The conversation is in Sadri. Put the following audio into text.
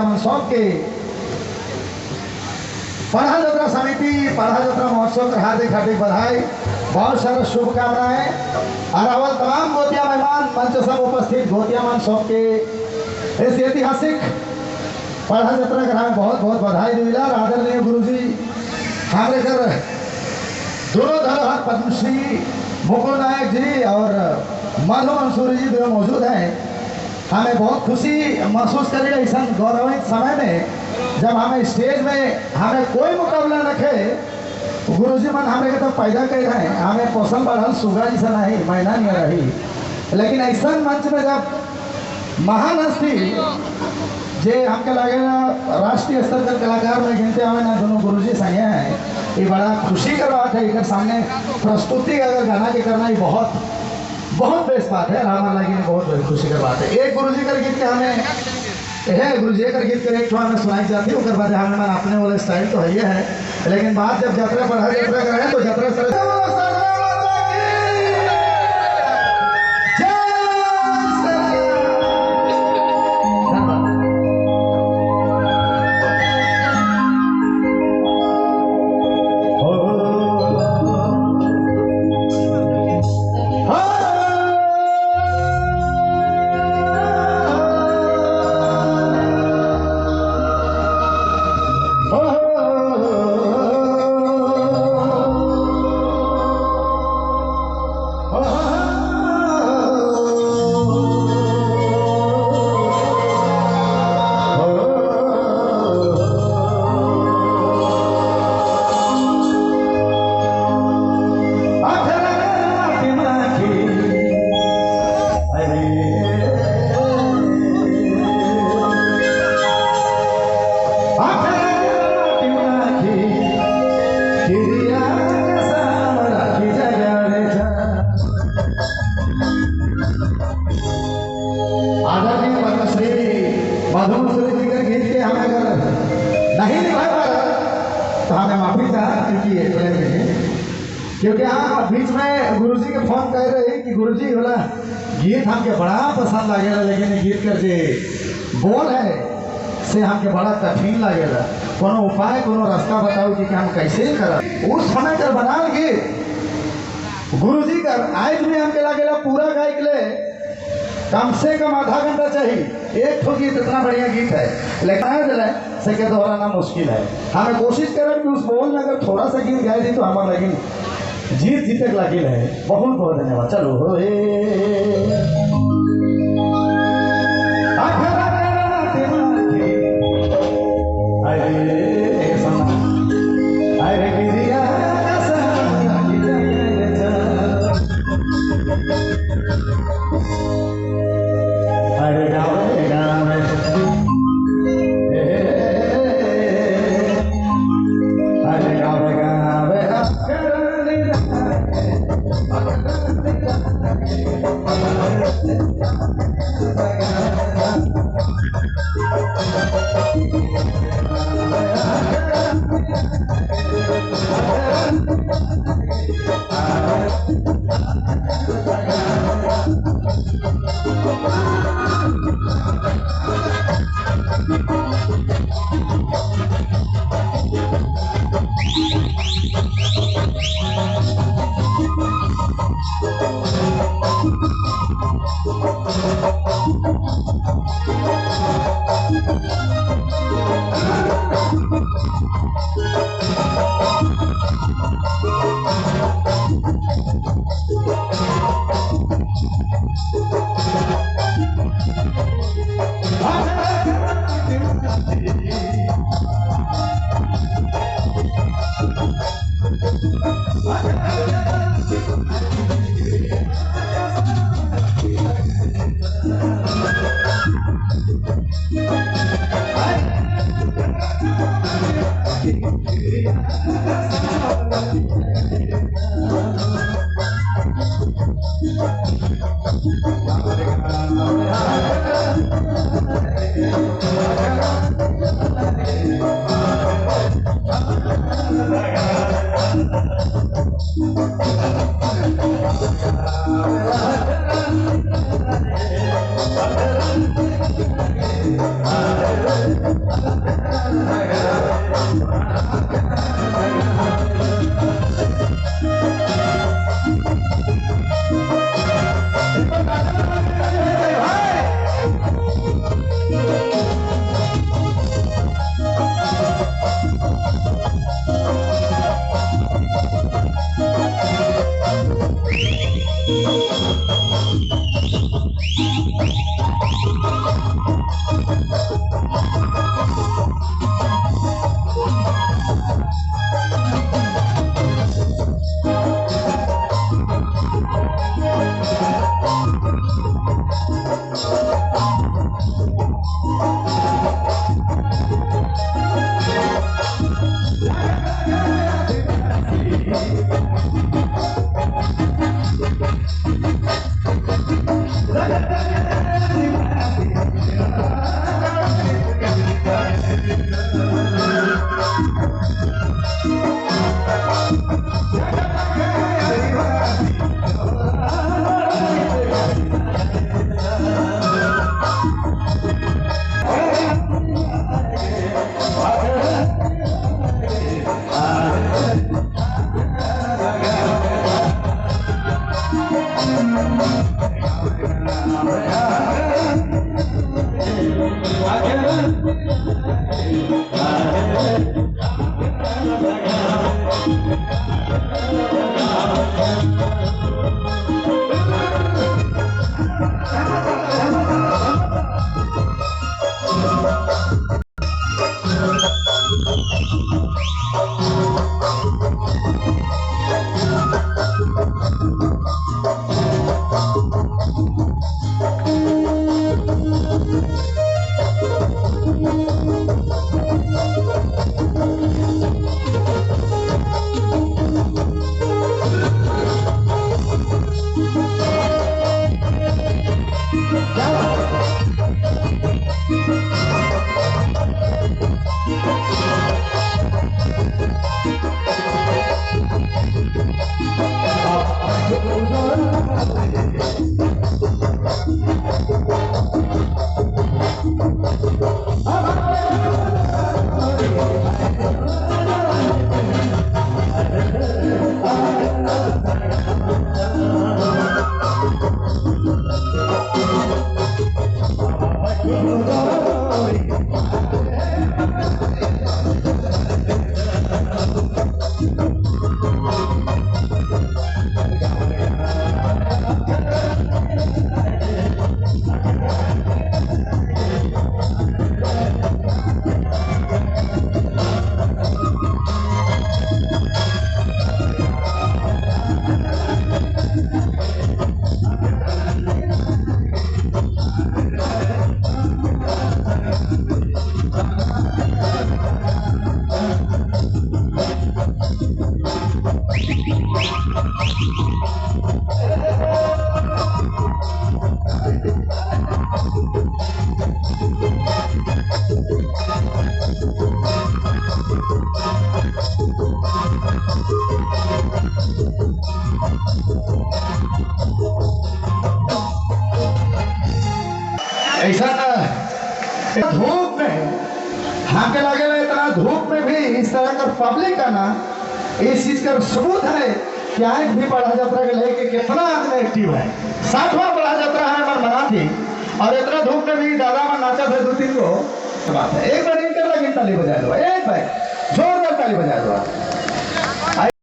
मन सबके पढ़ा जत्रा समिति पढ़ा जत्रा महोत्सव का हार्दिक हार्दिक बधाई, बहुत सारा शुभकामनाएं। और अवल तमाम गोतिया मेहमान मंच सब उपस्थित गोतिया मन सबके इस ऐतिहासिक पढ़ा जत्रा का हमें बहुत बहुत बधाई दिला। आदरणीय गुरुजी हमारे घर दोनों धरोहर पद्मश्री मुकुल नायक जी और मधु मंसूरी जी दोनों मौजूद हैं। हमें बहुत खुशी महसूस करेगा इस गौरवित समय में जब हमें स्टेज में हमें कोई मुकाबला रखे गुरुजी मन हमें के तो पैदा कर रहे हैं, हमें पोषण बढ़ल सुगा जैसा नहीं मैना नहीं रही, लेकिन ऐसा मंच में जब महान हस्ती जे हमके लगे राष्ट्रीय स्तर के कलाकार में गिनते हमें ना दोनों गुरुजी संगे हैं, ये बड़ा खुशी का बात है। इधर सामने प्रस्तुति अगर गाना के करना ये बहुत बहुत बेस्ट बात है, रामा लगी बहुत खुशी का बात है। एक गुरुजी कर गीत के हमें है गुरुजी कर गीत के एक हमें सुनाई जाती है, उसके बाद हमें मन अपने वाले स्टाइल तो है ही है, लेकिन बात जब यात्रा पढ़ा यात्रा कराए तो यात्रा क्योंकि हाँ बीच में गुरुजी के फोन कर रहे कि गुरुजी बोला गीत हमके बड़ा पसंद लगेला, लेकिन गीत कर जे बोल है से हमके बड़ा कठिन लगेला, कोनो उपाय कोनो रास्ता बताओ कि हम कैसे कर उस समय कर बना गीत गुरुजी कर आज भी हमके लगेला पूरा गायक ले कम से कम आधा घंटा चाहिए एक ठो गीत, इतना बढ़िया गीत है लेकिन से के दोहराना मुश्किल है। हमें कोशिश करें कि उस बोल में अगर थोड़ा सा गीत गाए दी तो हमारा लगिन जीत जीते लगिल है। बहुत बहुत धन्यवाद। चलो हो ऐसा धूप में हमके लगे इतना धूप में भी इस तरह का पब्लिक आना इस चीज का सबूत है कि आज भी बड़ा यात्रा के लेके कितना आदमी एक्टिव है। 7वां बड़ा यात्रा है मन मना थी और इतना धूप में भी दादा मन नाचा थे दो तीन को बात है। एक बार इनकर लगी ताली बजा दो, एक बार जोरदार ताली बजा दो।